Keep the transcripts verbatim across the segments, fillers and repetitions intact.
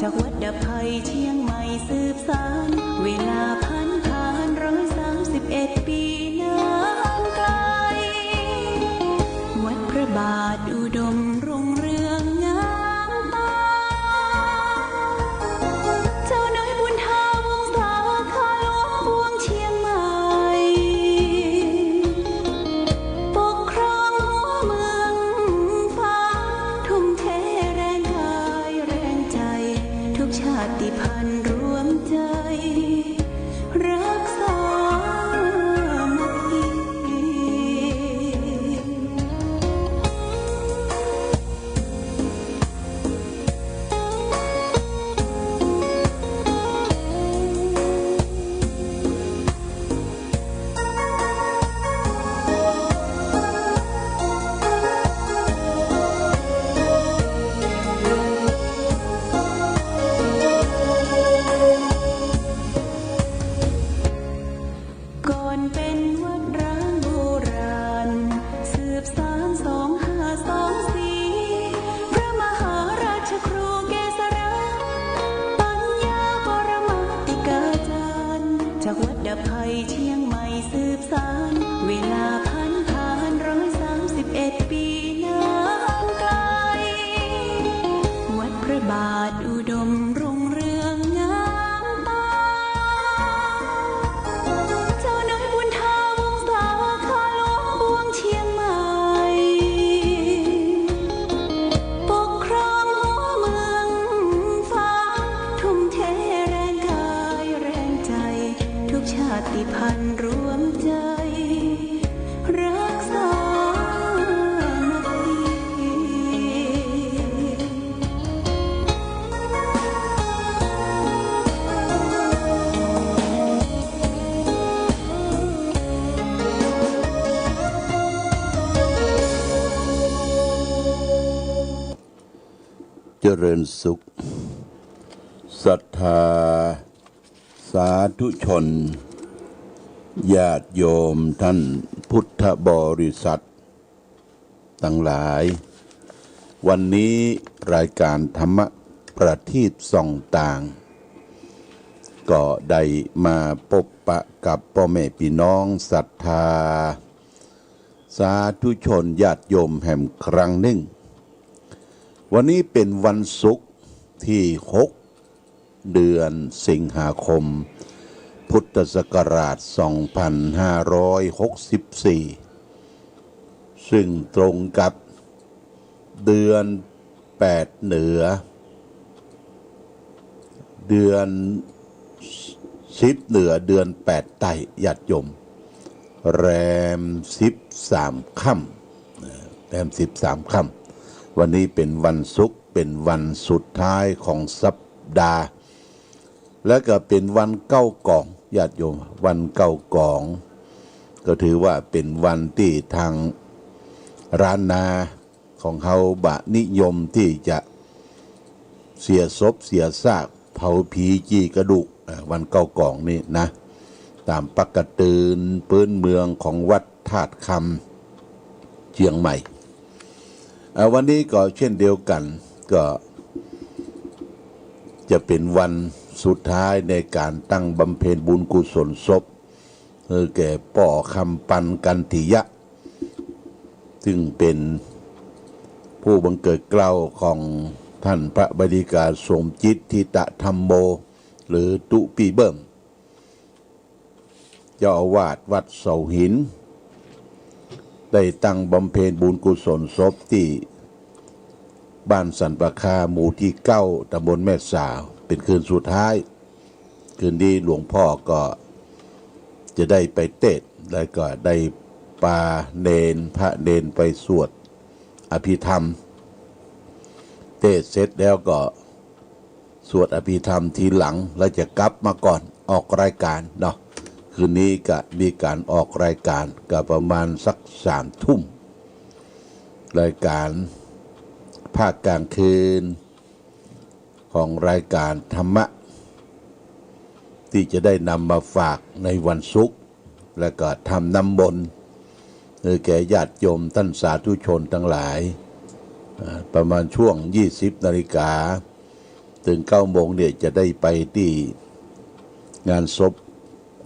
จากวัดดับภัยเชียงใหม่สืบสาน เวลาผ่านผ่านร้อยสามสิบเอ็ดปีนานไกล วัดพระบาทอุดมรุ่งเรืองงามตา เจ้าน้อยบุญธาวงศา ข้าหลวงปวงเชียงใหม่ ปกครองหัวเมืองฟ้า ทุ่มเทแรงกายแรงใจ ทุกชาติพันธุ์รวมใจ รักสามัคคี ก่อนเป็นวัดร้างโบราณ สืบสานสองห้าสองสี่ พระมหาราชครูเกษรา ปัญญาปรมาติกาจารย์ จากวัดดับภัยเชียงใหม่สืบสาน เวลาผ่านผ่านร้อยสามสิบเอ็ดปีนานไกล วัดพระบาทอุดมรุ่งเรืองงามตา เจ้าน้อยบุญธาวงศา ข้าหลวงปวงเชียงใหม่ ปกครองหัวเมืองฟ้า ทุ่มเทแรงกายแรงใจ ทุกชาติพันธุ์รวมใจ รักสามัคคี เจริญสุข ศรัทธา สาธุชน ญาติโยมท่านพุทธบริษัท ตังหลาย วันนี้รายก๋านธรรมะประทีปส่องต่าง ก็ได้มาปบปะกับป้อแม่ปี้น้องศรัทธา สาธุชนญาติโยมแหมครั้งนึ่ง วันนี้เป๋นวันศุกร์ตี้หก เดือนสิงหาคม พุทธศักราชสองพันห้าร้อยหกสิบสี่ ซึ่งตรงกับเดือนแปดเหนือ เดือนสิบเหนือ เดือนแปดใต้ ญาติโยม แรมสิบสามค่ำ แรมสิบสามค่ำ วันนี้เป๋นวันศุกร์ เป๋นวันสุดท้ายของสัปดาห์ แล้วก็เป๋นวันเก๊ากอง ญาติโยม วันเก๊ากอง ก็ถือว่าเป๋นวันตี้ทางล้านนาของเฮาบ่นิยมตี้จะเสียศพเสียซาก เผาผีจี่กระดูก อ่า วันเก๊ากองนี่นะ ต๋ามปกติปื๊นเมืองของวัดธาตุคำ เจียงใหม่ อ่า วันนี้ก็เช่นเดียวกั๋น ก็จะเป๋นวันสุดท้ายในก๋านตั้งบำเพ็ญบุญกุศลศพ หื้อแก่ป้อคำปันกันติยะ ซึ่งเป๋นผู้บังเกิดเกล้าของท่านพระบดิกาสมจิต ธิตะธัมโม หรือตุ๊ปี้เบิ้ม เจ้าอาวาสวัดเสาหิน ได้ตั้งบำเพ็ญบุญกุศลศพตี้บ้านสันป่าคา หมู่ตี้เก้า ตำบลแม่สาว เป๋นคืนสุดท้าย คืนนี้หลวงพ่อก็จะได้ไปเตสน์ แล้วก็ได้ปาเณร พระเณรไปสวดอภิธรรม เตสน์เสร็จแล้วก็ สวดอภิธรรมทีหลัง แล้วจะกลับมาก่อนออกรายการเนาะ คืนนี้ก็มีก๋านออกรายการ ก็ประมาณสักสามทุ่ม รายการภาคกลางคืนของรายการธรรมะ ตี้จะได้นำมาฝากในวันศุกร์ แล้วก็ทำน้ำมนต์ หื้อแก่ญาติโยมต้านสาธุชนตังหลาย อ่า ประมาณช่วงยี่สิบนาฬิกา เถิงเก้าโมงเนี่ยจะได้ไปตี้งานศพ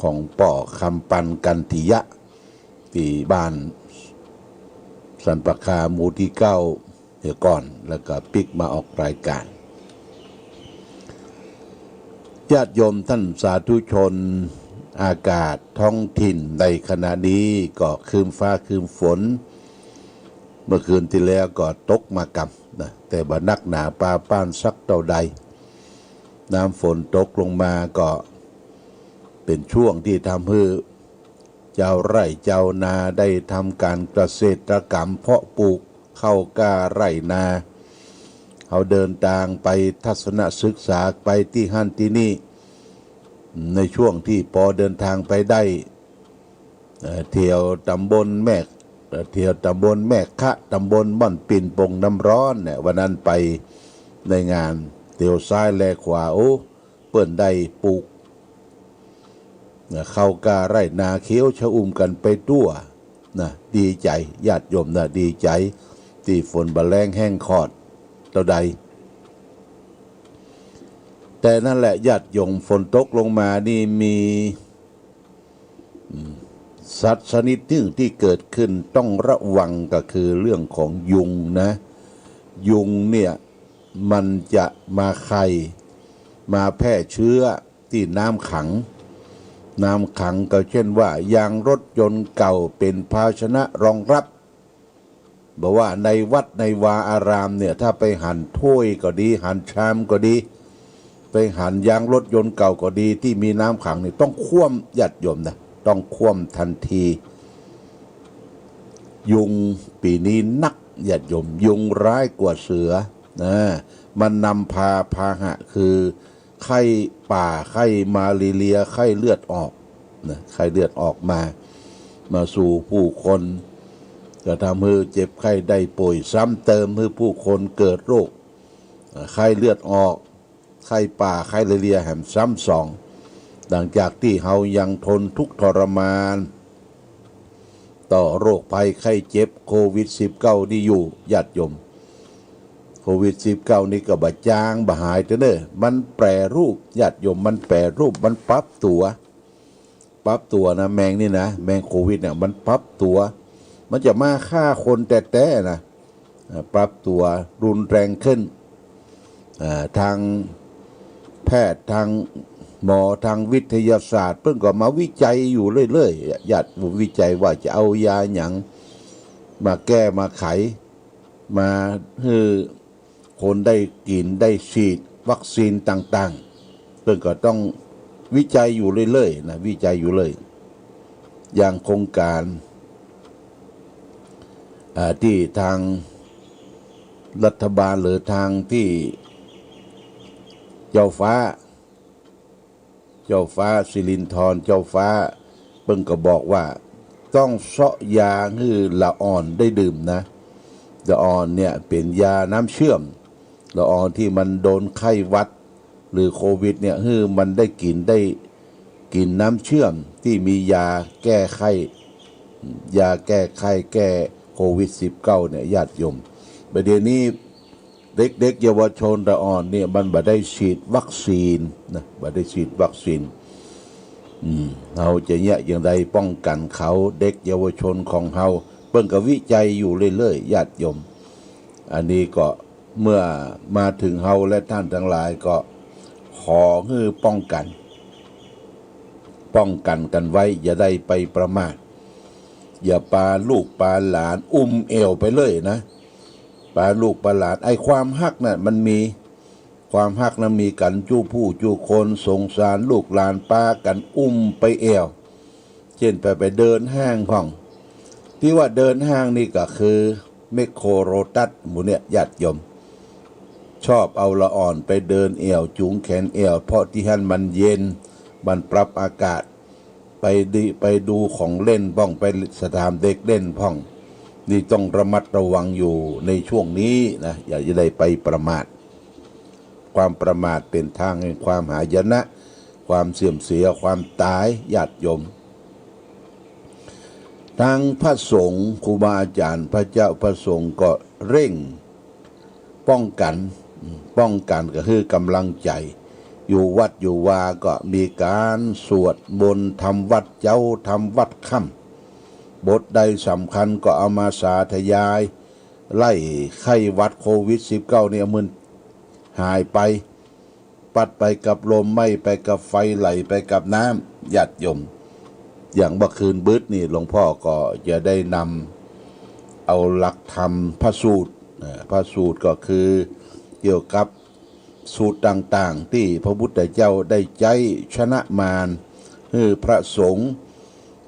ของป้อคำปัน กันติยะ ตี้บ้านสันป่าคา หมู่ตี้เก้าเหียก่อน แล้วก็ปิ๊กมาออกรายก๋าน ญาติโยมต้านสาธุชน อากาศท้องถิ่นในขณะนี้ก็ครึ้มฟ้าครึ้มฝน เมื่อคืนตี้แล้วก็ตกมากำนะ แต่บ่หนักหนาปาป้านสักเต้าใด น้ำฝนตกลงมาก็เป๋นช่วงตี้ทำหื้อ จาวไร่จาวนาได้ทำก๋านเกษตรกรรมเพาะปลูกข้าวกล้าไร่นา เฮาเดินตางไปทัศนศึกษาไปตี้หั้นตี้นี่ ในช่วงตี้ปอเดินตางไปได้ เอ่อ เตียวต๋ำบลแม่ เอ่อ เตียวต๋ำบลแม่คะ ต๋ำบลม่อนปิ่น โป่งน้ำร้อนเนี่ย วันนั้นไปในงาน เตียวซ้ายแลขวา โอ้ เปิ้นได้ปลูก นะ ข้าวกล้าไร่นาเขียวชอุ่มกั๋นไปตั้วนะ ดีใจ๋ ญาติโยมนะ ดีใจ๋ ตี้ฝนบ่แล้งแห้งขอดเต้าใด แต่นั้นแหละญาติโยม ฝนตกลงมานี่มี อืม สัตว์ชนิดหนึ่งตี้เกิดขึ้นต้องระวังก็คือเรื่องของยุงนะ ยุงเนี่ยมันจะมาไข่ มาแพร่เชื้อตี้น้ำขัง น้ำขังก็เช่นว่ายางรถยนต์เก่าเป๋นภาชนะรองรับ บอกว่าในวัดในวาอารามเนี่ย ถ้าไปหันถ้วยก็ดี หันชามก็ดี ไปหันยางรถยนต์เก่าก็ดี ตี้มีน้ำขังนี่ต้องคว่ำ ญาติโยมนะ ต้องคว่ำทันที ยุงปี๋นี้นัก ญาติโยม ยุงร้ายกว่าเสือนะ มันนำพาพาหะคือ ไข้ป่า ไข้มาลาเรีย ไข้เลือดออกนะ ไข้เลือดออกมา มาสู่ผู้คน จะทำหื้อเจ็บไข้ได้ป่วย ซ้ำเติมหื้อผู้คนเกิดโรค อ่า ไข้เลือดออก ไข้ป่า ไข้มาลาเรียแหมซ้ำสอง หลังจากตี้เฮายังทนทุกข์ทรมาน ต่อโรคภัยไข้เจ็บโควิดสิบเก้านี่อยู่ ญาติโยม โควิดสิบเก้านี่ก็บ่จางบ่หายเต๊อะเน่อ มันแปรรูป ญาติโยม มันแปรรูป มันปรับตั๋ว ปรับตั๋วนะ แมงนี่นะ แมงโควิดเนี่ย มันปรับตั๋ว มันจะมาฆ่าคนแต๊ๆ นะ อ่า ปรับตั๋วรุนแรงขึ้น อ่า ทางแพทย์ ทางหมอ ทางวิทยาศาสตร์ เปิ้นก็มาวิจัยอยู่เรื่อยๆ ญาติ วิจัยว่าจะเอายาหยังมาแก้มาไข มาหื้อคนได้กิ๋นได้ฉีดวัคซีนต่างๆ เปิ้นก็ต้องวิจัยอยู่เรื่อยๆ นะ วิจัยอยู่เรื่อย อย่างโครงก๋าน อ่า ตี้ตางรัฐบาลหรือตางตี้เจ้าฟ้า เจ้าฟ้าสิรินธรเจ้าฟ้า เปิ้นก็บอกว่าต้องเซาะยาหื้อละอ่อนได้ดื่มนะ ละอ่อนเนี่ยเป๋นยาน้ำเชื่อม ละอ่อนตี้มันโดนไข้หวัด หรือโควิดเนี่ย หื้อมันได้กิ๋น ได้กิ๋นน้ำเชื่อมตี้มียาแก้ไข้ ยาแก้ไข้แก้โควิดสิบเก้าเนี่ย ญาติโยม บ่าเดี่ยวนี้เด็กๆ เยาวชนละอ่อนเนี่ย มันบ่ได้ฉีดวัคซีนนะ บ่ได้ฉีดวัคซีน อืม เฮาจะเยียะอย่างใดป้องกั๋นเขา เด็กเยาวชนของเฮา เปิ้นก็วิจัยอยู่เรื่อยๆ ญาติโยม อันนี้ก็ เมื่อมาเถิงเฮาและต้านตังหลายก็ขอหื้อป้องกั๋น ป้องกั๋นกั๋นไว้ อย่าได้ไปประมาท อย่าปาลูกปาหลานอุ้มแอ่วไปเลยนะ ปาลูกปาหลาน ไอ้ความฮักน่ะมันมี ความฮักน่ะมีกั๋นจู้ผู้จู้คน สงสารลูกหลาน ปากั๋นอุ้มไปแอ่ว เจ้นไป ไปเดินห้างพ่อง ตี้ว่าเดินห้างนี่ก็คือแมคโคร โลตัส หมู่เนี่ย ญาติโยม ชอบเอาละอ่อนไปเดินแอ่ว จู๋งแขนแอ่ว เพราะตี้หั้นมันเย็น มันปรับอากาศ ไปดิ ไปดูของเล่นพ่อง ไปสถานเด็กเล่นพ่อง นี่ต้องระมัดระวังอยู่ในช่วงนี้นะ อย่า อย่าได้ไปประมาท ความประมาทเป๋นตางแห่งความหายนะ ความเสื่อมเสีย ความต๋าย ญาติโยม ตางพระสงฆ์ ครูบาอาจ๋ารย์ พระเจ้า พระสงฆ์ก็เร่งป้องกั๋น ป้องกั๋นก็หื้อกำลังใจ๋ อยู่วัดอยู่วาก็มีก๋านสวดมนต์ ทำวัตรเจ๊า ทำวัตรค่ำ บทใดสำคัญก็เอามาสาธยาย ไล่ไข้หวัดโควิดสิบเก้านี่เอามันหายไป ปัดไปกับลม ไหม้ไปกับไฟ ไหลไปกับน้ำ ญาติโยม อย่างเมื่อคืนบึดนี่หลวงพ่อก็จะได้นำเอาหลักธรรมพระสูตร เอ่อ พระสูตรก็คือเกี่ยวกับสูตรต่างๆ ตี้พระพุทธเจ้าได้ใจ๊ชนะมาร หื้อพระสงฆ์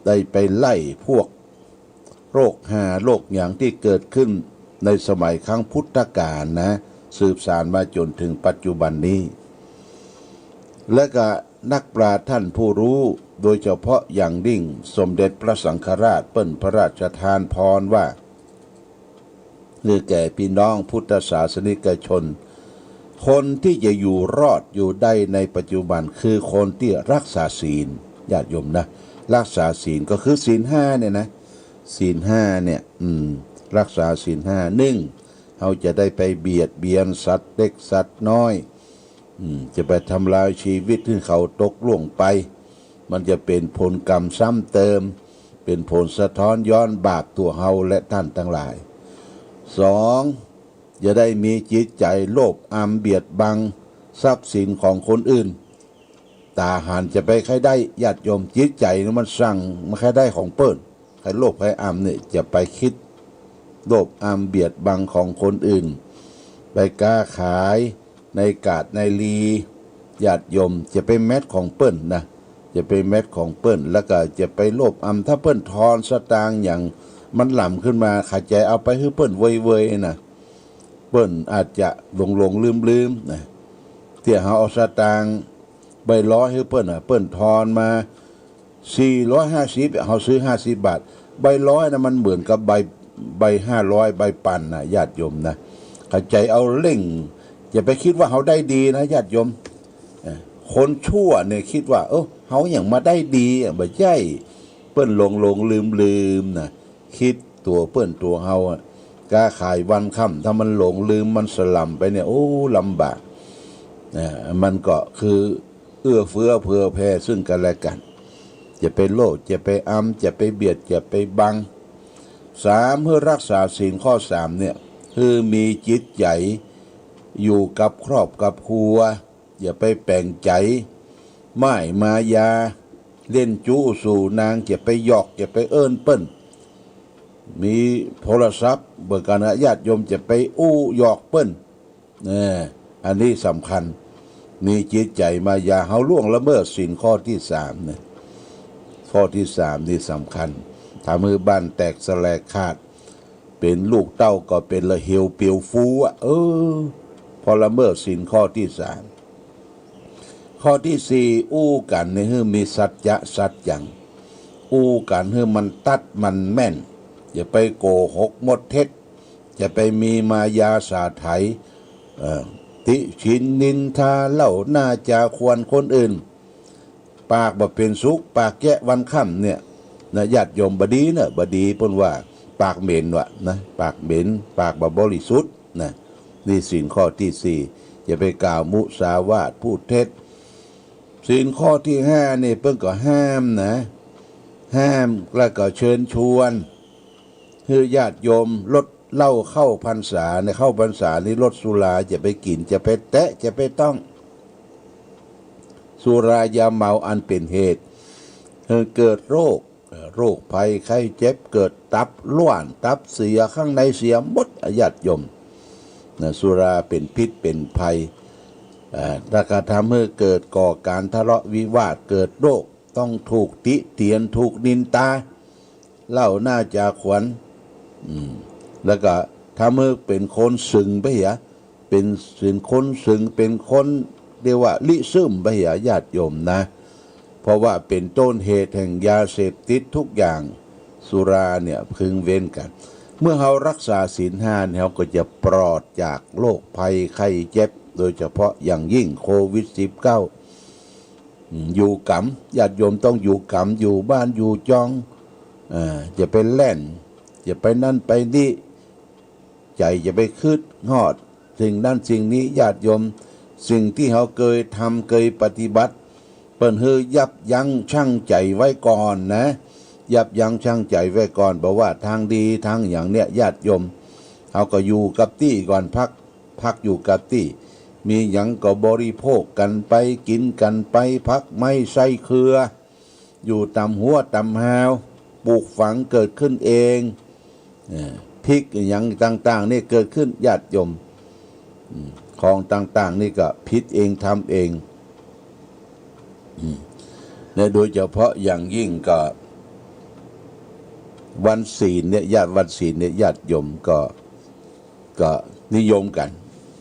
ได้ไปไล่พวก โรคฮา โรคหยังตี้เกิดขึ้นในสมัยครั้งพุทธกาลนะ สืบสานมาจ๋นเถิงปัจจุบันนี้ และก็นักปราชญ์ท่านผู้รู้ โดยเฉพาะอย่างยิ่งสมเด็จพระสังฆราช เปิ้นพระราชทานพรว่า หื้อแก่พี่น้องพุทธศาสนิกชน คนที่จะอยู่รอดอยู่ได้ในปัจจุบันคือคนที่รักษาศีล ญาติโยมนะ รักษาศีลก็คือศีลห้าเนี่ยนะ ศีลห้าเนี่ย อืม รักษาศีลห้า นึ่ง เฮาจะได้ไปเบียดเบียนสัตว์เล็กสัตว์น้อย อืม จะไปทำลายชีวิตหื้อเขาตกล่วงไป มันจะเป๋นผลกรรมซ้ำเติม เป๋นผลสะท้อนย้อนบาปตั๋วเฮาและท่านตังหลาย สอง อย่าได้มีจิตใจ๋โลภอำเบียดบังทรัพย์สินของคนอื่น ต๋าหันจะไปใค่ได้ ญาติโยม จิตใจ๋นี่มันซัง มันใค่ได้ของเปิ้น ใค่โลภใค่อำเนี่ย จะไปกึ๊ดโลภอำเบียดบังของคนอื่น ไปก๊าขายในกาดในลี ญาติโยม จะไปแม็ดของเปิ้นนะ จะไปแม็ดของเปิ้น แล้วก็จะไปโลภอำ ถ้าเปิ้นทอนสตางค์หยังมันหล้ำขึ้นมา ใค่จะเอาไปหื้อเปิ้นเวยๆ นะ เปิ้นอาจจะหลงๆ ลืมๆ นะ เตี้ยเฮาเอาสตางค์ใบร้อยหื้อเปิ้นน่ะ เปิ้นทอนมาสี่ร้อยห้าสิบ เฮาซื้อห้าสิบบาท ใบร้อยนะมันเหมือนกับใบ ใบห้าร้อย ใบปันนะ ญาติโยมนะ ใค่จะเอาเล่ง อย่าไปกึ๊ดว่าเฮาได้ดีนะ ญาติโยม เอ่อ คนชั่วเนี่ยกึ๊ดว่า เออ เฮาหยังมาได้ดีอะ บ่ใจ้ เปิ้นหลงๆ ลืมๆ นะ กึ๊ดตั๋วเปิ้นตั๋วเฮาอะ ก๊าขายวันค่ำ ถ้ามันหลงลืม มันสล่ำไปเนี่ย โอ้ ลำบาก อ่า มันก็คือเอื้อเฟื้อเผื่อแผ่ซึ่งกันและกัน จะไปโลภ จะไปอำ จะไปเบียด จะไปบัง สาม หื้อรักษาศีลข้อสามเนี่ย หื้อมีจิตใจ๋อยู่กับครอบกับครัว อย่าไปแป๋งใจ๋ หมายมายา เล่นจู๊สู่นาง อย่าไปหยอก อย่าไปเอิ้นเปิ้น มีโทรศัพท์เปิ้นกั๋นนะ ญาติโยม อย่าไปอู้หยอกเปิ้น เออ อันนี้สำคัญ มีจิตใจ๋มายา เฮาล่วงละเมิดศีลข้อตี้สามเนี่ย ข้อตี้สามนี่สำคัญ ทำหื้อบ้านแตกแสลกขาด เป๋นลูกเต้าก็เป๋นละเหวเปียวฟูอะ เออ เพราะละเมิดศีลข้อตี้สาม ข้อตี้สี่ อู้กั๋นนี่หื้อมีสัจจะสัจจัง อู้กั๋นหื้อมันตั๊ดมันแม่น อย่าไปโกหกมดเท็จ อย่าไปมีมายาสาไถ เอ่อ ติฉินนินทาเล่าหน้าจาขวัญคนอื่น ปากบ่เป๋นสุข ปากแยะวันค่ำเนี่ยนะ ญาติโยม บ่ดีเน่อ บ่ดี เปิ้นว่า ปากเหม็นว่ะนะ ปากเหม็น ปากบ่บริสุทธิ์นะ นี่ศีลข้อตี้สี่ อย่าไปกล่าวมุสาวาท พูดเท็จ ศีลข้อตี้ห้านี่เปิ้นก็ห้ามนะ ห้ามแล้วก็เชิญชวน หื้อญาติโยมลดเหล้าเข้าพรรษา ในเข้าพรรษานี่ลดสุรา อย่าไปกิ๋น อย่าไปแตะ อย่าไปต้อง สุรายาเมาอันเป๋นเหตุหื้อเกิดโรค เอ่อ โรคภัยไข้เจ็บ เกิดตับร่วน ตับเสีย ข้างในเสียหมด ญาติโยม นะ สุราเป๋นพิษเป๋นภัย เอ่อ แล้วก็ทำหื้อเกิดก่อก๋านทะเลาะวิวาท เกิดโรค ต้องถูกติเตียน ถูกนินตา เล่าหน้าจาขวัญ อืม แล้วก็ทำหื้อเป๋นคนเซิงไปเหีย เป๋น เป๋นคนเซิง เป๋นคนเรียกว่าริซึมไปเหีย ญาติโยมนะ เพราะว่าเป๋นต้นเหตุแห่งยาเสพติดทุกอย่าง สุราเนี่ยพึงเว้นกั๋น เมื่อเฮารักษาศีลห้าเนี่ย เฮาก็จะปลอดจากโรคภัยไข้เจ็บ โดยเฉพาะอย่างยิ่งโควิดสิบเก้า อืม อยู่กำ ญาติโยมต้องอยู่กำ อยู่บ้านอยู่จอง อ่า อย่าไปแล่น อย่าไปนั่นไปนี่ ใจ๋อย่าไปกึ๊ดฮอด สิ่งนั้นสิ่งนี้ ญาติโยม สิ่งตี้เฮาเกยทำเกยปฏิบัติ เปิ้นหื้อยับยั้งชั่งใจ๋ไว้ก่อนนะ ยับยั้งชั่งใจ๋ไว้ก่อน บ่ว่าตางดีตางหยังเนี่ย ญาติโยม เฮาก็อยู่กับตี้ก่อน พัก พักอยู่กับตี้ มีหยังก็บริโภคกั๋นไป กิ๋นกั๋นไป ผักไม้ไส้เครือ อยู่ต๋ามฮั้วต๋ามฮาว ปลูกฝังเกิดขึ้นเอง เอ่อ พริกหยังต่างๆ นี่เกิดขึ้น ญาติโยม อืม ของต่างๆ นี่ก็ผิดเองทำเอง อืม และโดยเฉพาะอย่างยิ่งก็วันศีลเนี่ย ญาติ วันศีลเนี่ย ญาติโยมก็ ก็นิยมกั๋น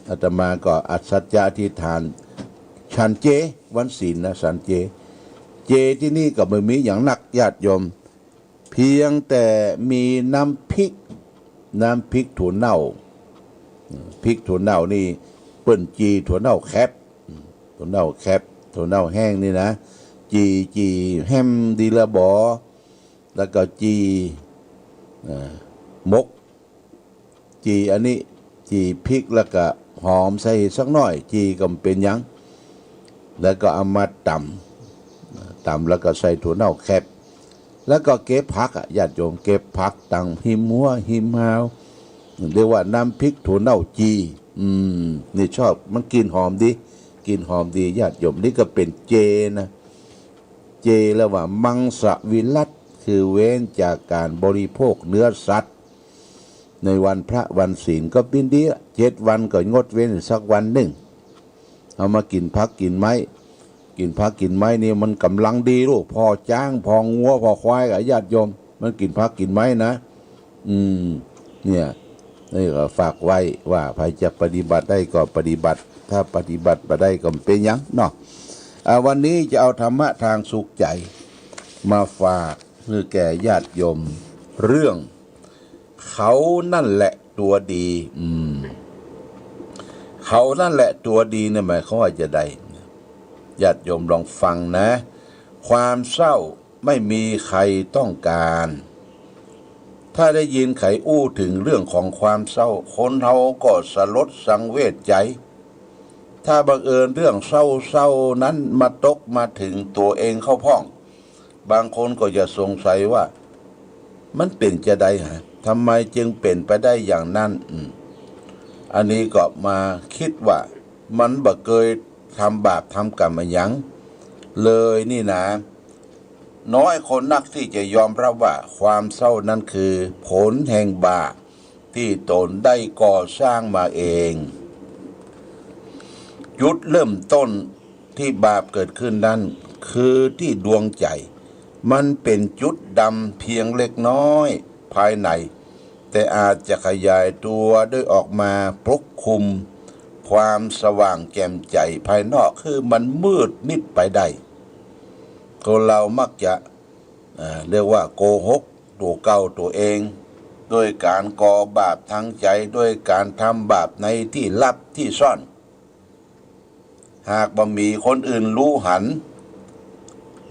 อาตมาก็อัดสัจจะอธิษฐาน ฉันเจ วันศีลนะ ฉันเจ เจตี้นี่ก็บ่มีหยังนัก ญาติโยม เพียงแต่มีน้ำพริก น้ำพริกถั่วเน่า พริกถั่วเน่านี่เปิ้นจี่ถั่วเน่าแคบ ถั่วเน่าแคบ ถั่วเน่าแห้งนี่นะ จี่ จี่แฮมดีละบ่อ แล้วก็จี่ เอ่อ หมก จี่อันนี้ จี่พริกแล้วก็หอมใส่สักหน้อย จี่ก็บ่เป๋นหยัง แล้วก็เอามาต๋ำ ต๋ำแล้วก็ใส่ถั่วเน่าแคบ แล้วก็เก็บผักอะ ญาติโยม เก็บผักต๋ามฮิมฮั้วฮิมฮาว เรียกว่าน้ำพริกถั่วเน่าจี่ อืม นี่ชอบ มันกลิ่นหอมดี กลิ่นหอมดี ญาติโยม นี่ก็เป๋นเจนะ เจแล้วว่ามังสวิรัติ คือเว้นจากก๋านบริโภคเนื้อสัตว์ ในวันพระวันศีลก็เป๋นดีละ เจ็ดวันก็งดเว้นสักวันนึ่ง เอามากิ๋นผักกิ๋นไม้ กิ๋นผักกิ๋นไม้นี่มันก๋ำลังดีลูก ผ่อจ๊าง ผ่องัว ผ่อควายกับญาติโยม มันกิ๋นผักกิ๋นไม้นะ อืม เนี่ย นี่ก็ฝากไว้ว่าใผจะปฏิบัติได้ก็ปฏิบัติ ถ้าปฏิบัติบ่ได้ก็บ่เป๋นหยังเนาะ อ่า วันนี้จะเอาธรรมะตางสุขใจ๋มาฝากหื้อแก่ญาติโยม เรื่อง เขานั่นแหละตัวดี อืม เขานั่นแหละตัวดีเนี่ยหมายความว่าจะใด ญาติโยมลองฟังนะ ความเศร้าไม่มีใครต้องการ ถ้าได้ยินใผอู้เถิงเรื่องของความเศร้า คนเฮาก็สลดสังเวชใจ๋ ถ้าบังเอิญเรื่องเศร้าๆ นั้นมาตกมาเถิงตั๋วเองเข้าพ่อง บางคนก็จะสงสัยว่า มันเป๋นจาใดหา ทำไมจึงเป๋นไปได้อย่างนั้น อืม อันนี้ก็มาคิดว่า มันบ่เกยทำบาปทำกรรมอะหยังเลยนี่นา น้อยคนนักที่จะยอมรับว่าความเศร้านั้นคือผลแห่งบาปที่ตนได้ก่อสร้างมาเอง จุดเริ่มต้นที่บาปเกิดขึ้นนั้น คือที่ดวงใจ๋ มันเป๋นจุดดำเพียงเล็กน้อยภายใน แต่อาจจะขยายตั๋วโดยออกมาปกคลุมความสว่างแจ่มใจ๋ภายนอก คือมันมืดมิดไปได้ คนเฮามักจะ อ่า เรียกว่าโกหกตั๋วเก่าตั๋วเอง โดยก๋านก่อบาปตางใจ๋ โดยก๋านทำบาปในตี้ลับตี้ซ่อน หากบ่มีคนอื่นฮู้หัน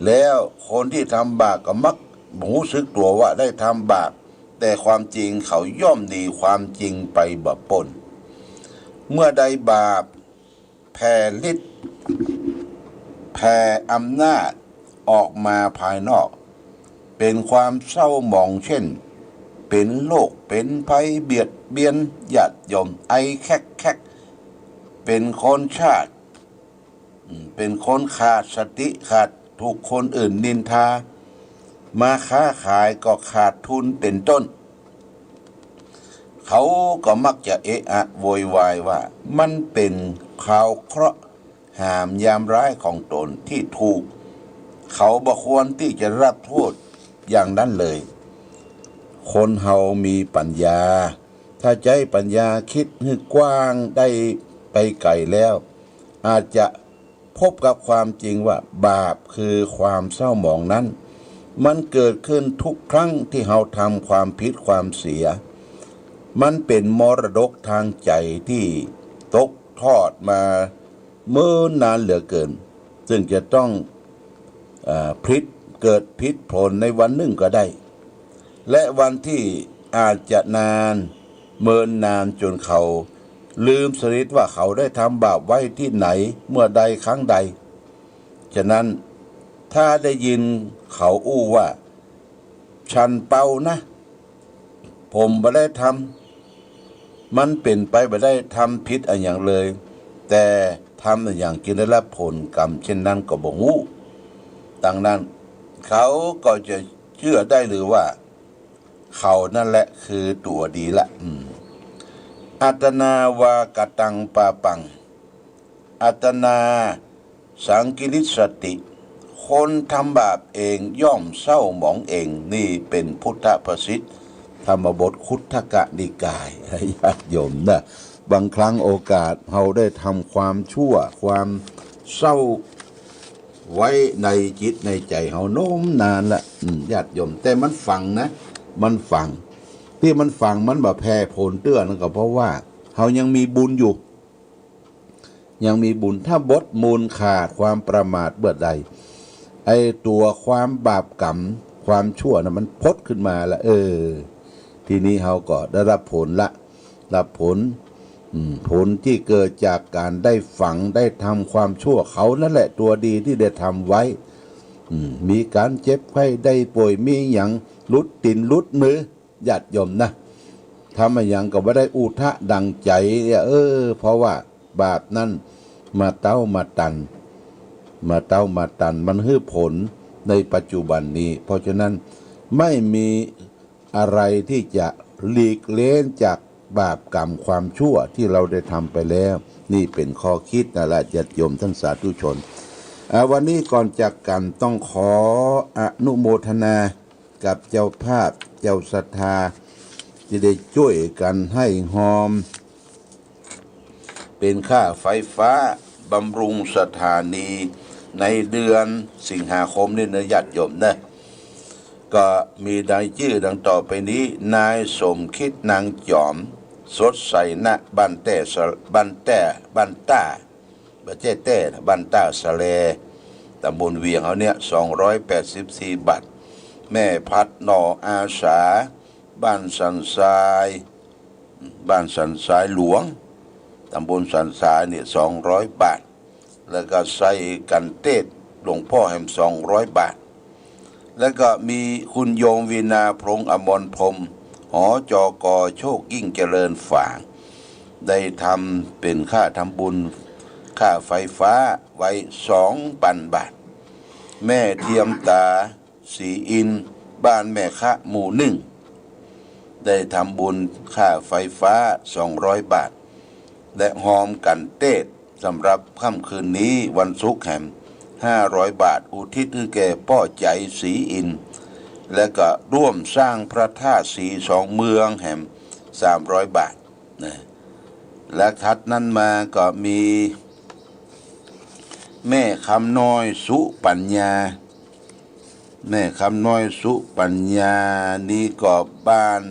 แล้วคนตี้ทำบาปก็มักบ่ฮู้สึกตั๋วว่าได้ทำบาป แต่ความจริงเขาย่อมหนีความจริงไปบ่ป๊น เมื่อใดบาปแผ่ฤทธิ์ แผ่อำนาจออกมาภายนอก เป๋นความเศร้าหมอง เช่น เป๋นโรค เป๋นภัยเบียดเบียนญาติโยม ไอแคะๆ เป๋นคนชาด อืม เป๋นคนขาดสติ ขาด ถูกคนอื่นนินทา มาค้าขายก็ขาดทุนเป๋นต้น เขาก็มักจะเอะอะโวยวายว่ามันเป๋นคราวเคราะห์หามยามร้ายของตนที่ถูก เขาบ่ควรตี้จะรับโต้ษอย่างนั้นเลย คนเฮามีปัญญา ถ้าใจ๊ปัญญาคิดหื้อกว้างได้ไปไก๋แล้ว อาจจะพบกับความจริงว่าบาปคือความเศร้าหมองนั้น มันเกิดขึ้นทุกครั้งที่เฮาทำความผิดความเสีย มันเป๋นมรดกตางใจ๋ที่ตกทอดมาเมินนานเหลือเกิน ซึ่งจะต้อง เอ่อ พลิก เกิดพลิกผลในวันนึ่งก็ได้ และวันที่อาจจะนาน เมินนานจ๋นเขา ลืมสนิทว่าเขาได้ทำบาปไว้ตี้ไหนเมื่อใดครั้งใด ฉะนั้นถ้าได้ยินเขาอู้ว่า ฉันเปล่านะ ผมบ่ได้ทำ มันเป๋นไปบ่ได้ทำผิดอะหยังเลย แต่ทำอะหยังจึงได้รับผลกรรมเช่นนั้นก็บ่ฮู้ ดังนั้นเขาก็จะเจื้อได้หรือว่า เขานั่นแหละคือตั๋วดีละ อืม อัตตนาวากะตังปาปัง อัตตนาสังกิริสสติ คนทำบาปเองย่อมเศร้าหมองเอง นี่เป๋นพุทธภาษิต ธรรมบทคุตทกนิกาย ญาติโยมนะ บางครั้งโอกาสเฮาได้ทำความชั่ว ความเศร้าไว้ในจิตในใจ๋เฮานมนานละ อืม ญาติโยม แต่มันฝังนะ มันฝัง ตี้มันฝังมันบ่แผ่ผลเตื้อนั่นก็เพราะว่าเฮายังมีบุญอยู่ ยังมีบุญ ถ้าบดมูลขาดความประมาทเมื่อใด ไอ้ตั๋วความบาปกรรม ความชั่วน่ะมันผุดขึ้นมาละ เออ ทีนี้เฮาก็ได้รับผลละ รับผล อืม ผลตี้เกิดจากก๋านได้ฝัง ได้ทำความชั่ว เขานั่นแหละตั๋วดีตี้ได้ทำไว้ อืม มีก๋านเจ็บไข้ได้ป่วย มีหยังหลุดตี๋นหลุดมือ ญาติโยมนะ ทำอะหยังก็บ่ได้อุทะดังใจ๋ เออ เพราะว่าบาปนั้นมาเต๊ามาตัน มาเต๊ามาตัน มันหื้อผลในปัจจุบันนี้ เพราะฉะนั้นไม่มีอะไรตี้จะหลีกเล้นจากบาปกรรมความชั่วตี้เฮาได้ทำไปแล้ว นี่เป๋นข้อคิดนะละ ญาติโยมท่านสาธุชน อ่า วันนี้ก่อนจากกั๋นต้องขออนุโมทนา กับเจ้าภาพเจ้าศรัทธา ตี้ได้จ้วยกั๋นฮ้ายฮอม เป๋นค่าไฟฟ้าบำรุงสถานีในเดือนสิงหาคมนี่นะญาติโยมนะ ก็มีรายจื้อดังต่อไปนี้ นายสมคิด นางจอม สดใส ณ บ้านแต้สะ บ้านแต้ บ้านต้า บ่ใจ้แต้นะ บ้านต้าสะแล ต๋ำบลเวียงเฮาเนี่ย สองร้อยแปดสิบสี่บาท แม่พัด หน่ออาสา บ้านสันทราย บ้านสันทรายหลวง ต๋ำบลสันทรายเนี่ย สองร้อยบาท แล้วก็ใส่กั๋นเตศน์หลวงป้อแหม สองร้อยบาท แล้วก็มีคุณโยมวีณา พงษ์อมรพรหม หจก โชคยิ่งเจริญฝาง ได้ทำเป๋นค่าทำบุญค่าไฟฟ้าไว้สองปันบาท แม่เทียมต๋า ศรีอินทร์ บ้านแม่คะ หมู่หนึ่ง ได้ทำบุญค่าไฟฟ้าสองร้อยบาท และฮอมกั๋นเตศน์สำหรับค่ำคืนนี้วันศุกร์แหม ห้าร้อยบาท อุทิศหื้อแก่ป้อใจ๋ ศรีอินทร์ และก็ร่วมสร้างพระธาตุศรีสองเมืองแหม สามร้อยบาท นะ และถัดนั้นมาก็มี แม่คำน้อย สุปัญญา แม่คำน้อย สุปัญญา นี่ก็บ้าน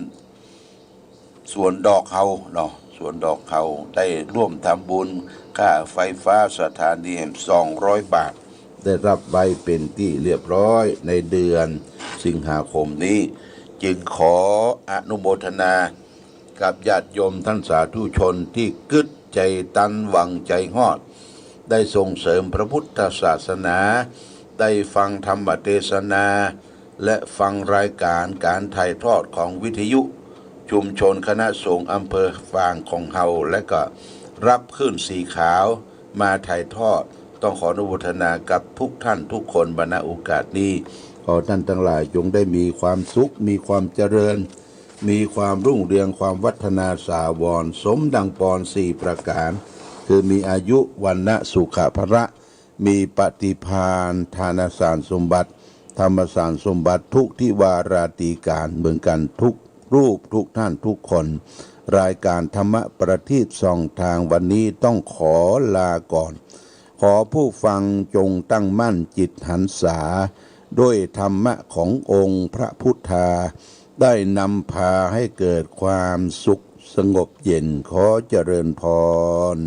สวนดอกเฮาเนาะ สวนดอกเฮา ได้ร่วมทำบุญค่าไฟฟ้าสถานีแหม สองร้อยบาท ได้รับไว้เป๋นตี้เรียบร้อยในเดือนสิงหาคมนี้ จึงขออนุโมทนา กับญาติโยมท่านสาธุชนตี้กึ๊ดใจ๋ตันหวังใจ๋ฮอด ได้ส่งเสริมพระพุทธศาสนา ได้ฟังธรรมเทศนา และฟังรายการก๋านถ่ายทอดของวิทยุชุมชนคณะสงฆ์อำเภอฝางของเฮา และก็รับคลื่นสีขาวมาถ่ายทอด ต้องขออนุโมทนากับทุกท่านทุกคนมา ณ โอกาสนี้ ขอท่านทั้งหลายจงได้มีความสุข มีความเจริญ มีความรุ่งเรือง ความวัฒนาสาวร สมดังปอนสี่ประก๋าน คือมีอายุ วรรณะ สุขะ พละ มีปฏิภาณ ทานสารสมบัติ ธรรมสารสมบัติ ทุกทิวาราตรีก๋าน เหมือนกั๋นทุกรูปทุกท่านทุกคน รายการธรรมะประทีปส่องทางวันนี้ต้องขอลาก่อน ขอผู้ฟังจงตั้งมั่นจิตหันษา ด้วยธรรมะขององค์พระพุทธา ได้นำพาให้เกิดความสุขสงบเย็น ขอเจริญพร